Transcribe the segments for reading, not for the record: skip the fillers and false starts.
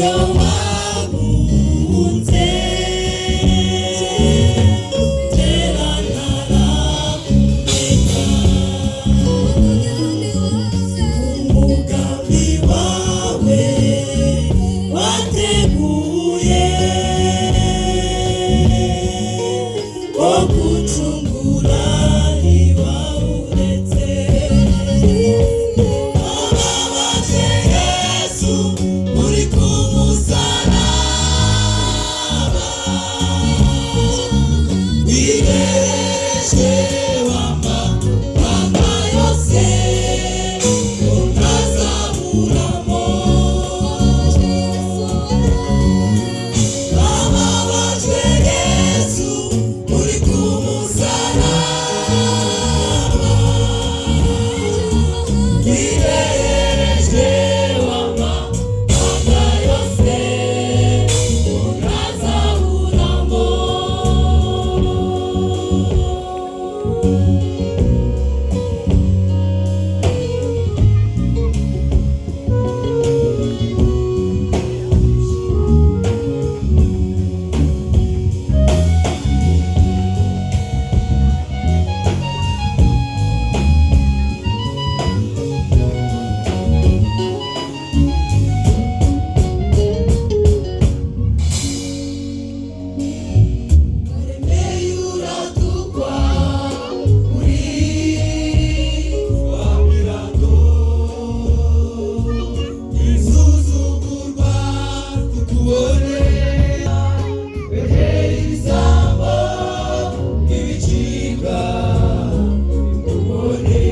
Urukundo wankunze kera ntaramenya, umugambi wawe wateguye wo gucungura ntiwawuretse. Wababaje Yesu uri ku musaraba, wirereje w'amahanga yose utazaburamo. Wababajwe Yesu uri ku musaraba, wirereje w'amahanga yose utazaburamo. Waremeye uratukwa uri wa Pilato, isuzugurwa tukubone, wegera ibisambo ibicibwa tukubone.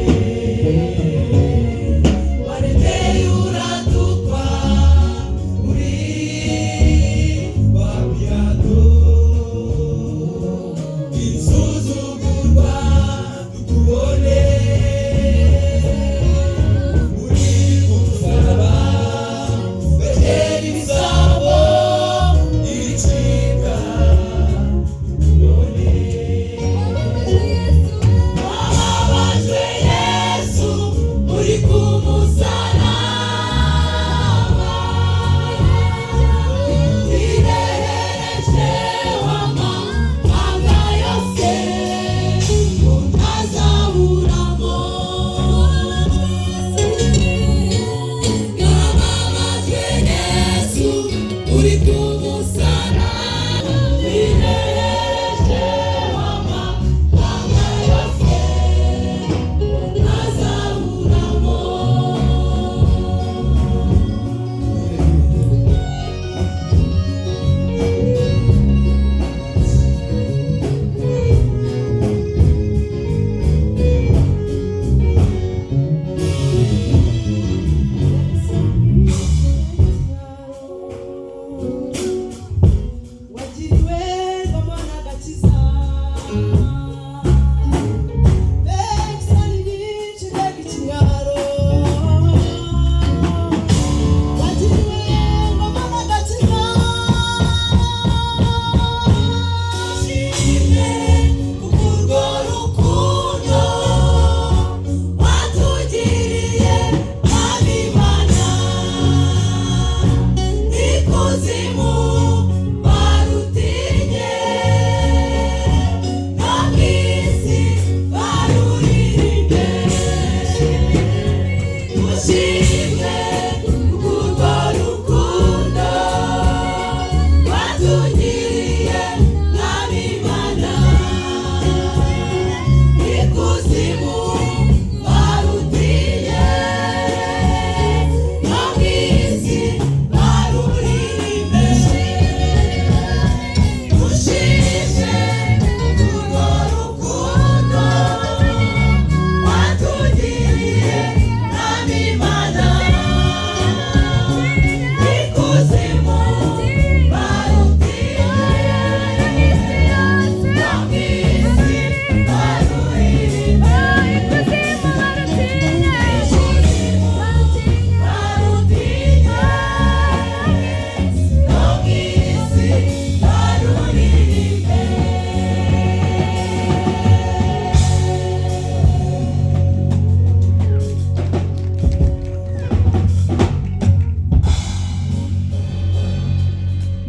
Waremeye uratukwa uri wa Pilato, isuzugurwa tukubone, uri ku musaraba, wegera ibisambo ibicibwa tukubone. Wababajwe Yesu uri ku musaraba, wirehereje w'amahanga yose utazaburamo. Wababajwe Yesu uri ku